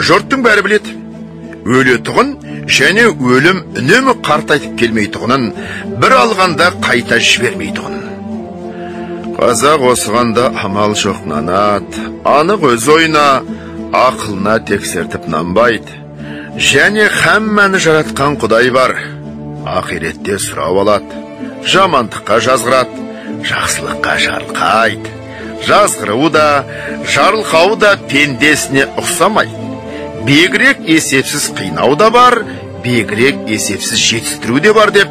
Жұрттың бәрі біледі. Өлетұғын және өлім үнемі қартайтып келмейтұғынын, бір алғанда қайта жібермейтұғынын. Қазақ осығанда амал жоқ нанат, анық өз ойына, ақылына тексертіп нанбайды. Және хамманы жаратқан Құдай бар. Ақиретте сұрау алады, жамандыққа жазғырады, жақсылыққа жарылқайды. Жазғыруы да, жарылқауы да пендесіне ұқсамайды. Бегірек есепсіз қинау да бар, бегірек есепсіз жетістіру де бар деп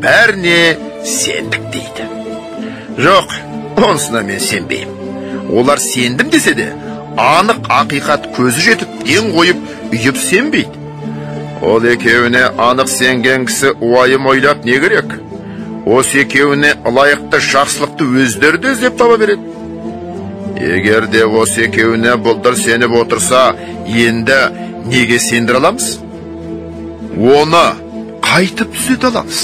бәріне сендік дейді. Жоқ, онысына мен сенбеймін. Олар сендім десе де, анық ақиқат көзі жетіп, ден қойып, үйіп сенбейді. Ол екеуіне анық сенген кісі уайым ойлап не керек? Осы екеуіне ылайықты жақсылықты өздері де іздеп таба береді. Егер де осы екеуіне бұлдыр сеніп отырса, енді неге сендіре аламыз? Оны қайтып түзете аламыз?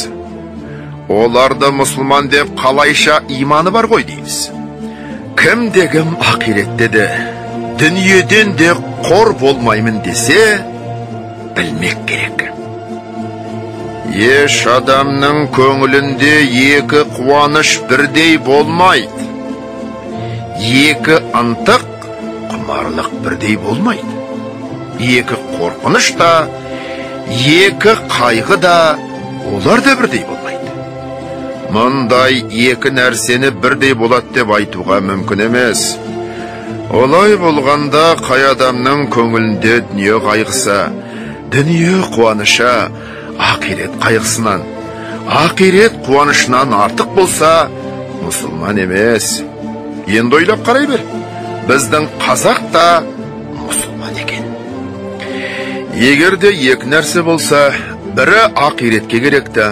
Оларды мұсылман деп қалайша иманы бар ғой дейміз. Кім де кім ақиретте де, дүниеден де қор болмаймын десе, білмек керек. Еш адамның көңілінде екі қуаныш бірдей болмайды. Екі ынтық құмарлық бірдей болмайды. Екі қорқыныш та, екі қайғы да, олар да бірдей болмайды. Мұндай екі нәрсені бірдей болады деп айтуға мүмкін емес. Олай болғанда қай адамның көңілінде дүние қайғысы, дүние қуанышы, ақирет қайғысынан, ақирет қуанышынан артық болса, мұсылман емес. Енді ойлап қарай бер, біздің қазақ та мұсылман екен. Егер де екі нәрсе болса, бірі ақиретке керекті,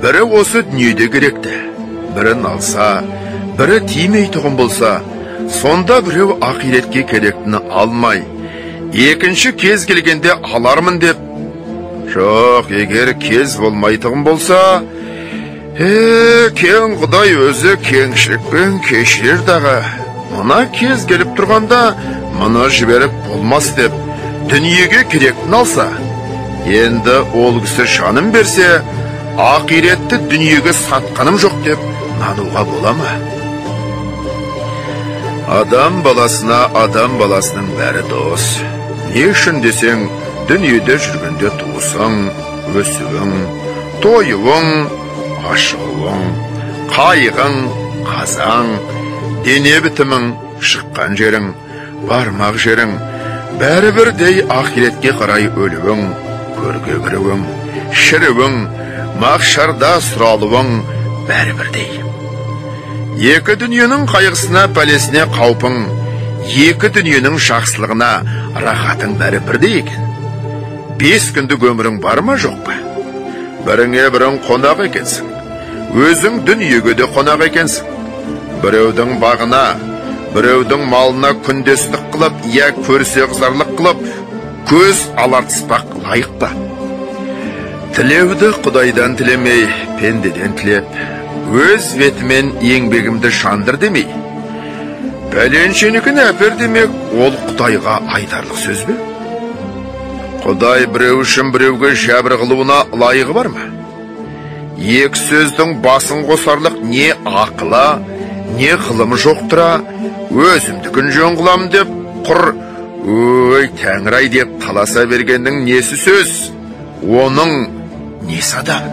бірі осы дүниеде керекті. Бірін алса, бірі тимейтұғын болса, сонда біреу ақиретке керектіні алмай, екінші кез келгенде алармын деп. Жоқ, егер кез болмайтұғын болса, кең Құдай өзі кеңшілікпен кешірер дағы, мына кез келіп тұрғанда мұны жіберіп болмас деп, дүниеге керектін алса, енді ол кісі жанын берсе, ақиретті дүниеге сатқаным жоқ деп нануға бола ма? Адам баласына адам баласының бәрі дос. Не үшін десең, дүниеде жүргенде туысың, өсуің, тойуың, ашығуың, қайғың, қазаң, дене бітімің, шыққан жерің, бармақ жерің, бәрі бірдей ақиретке қарай өлуің, көрге кіруің, шіруің, мақшарда сұралуың бәрі бірдей. Екі дүниенің қайғысына, пәлесіне қаупың, екі дүниенің жақсылығына рахатың бәрі бірдей екен. 5 күндік өмірің бар ма, жоқ па? Біріңе бірің қонақ екенсің. Өзің дүниеге де қонақ екенсің. Біреудің бағына, біреудің малына күндестік қылып, я көрсе қызарлық қылып, көз алартыспақ лайық па? Тілеуді Құдайдан тілемей, пендеден тілеп, өз бетімен еңбегімді жандыр демей, пәленшенікін әпер демек, ол Құдайға айтарлық сөз бе? Құдай біреу үшін біреуге жәбір қылуына лайығы бар ма? Екі сөздің басын қосарлық не ақылы, не ғылымы жоқтыра, өзімдікін жөн қылам деп, құр өй тәңір-ай деп таласа бергеннің несі сөз, оның несі адам?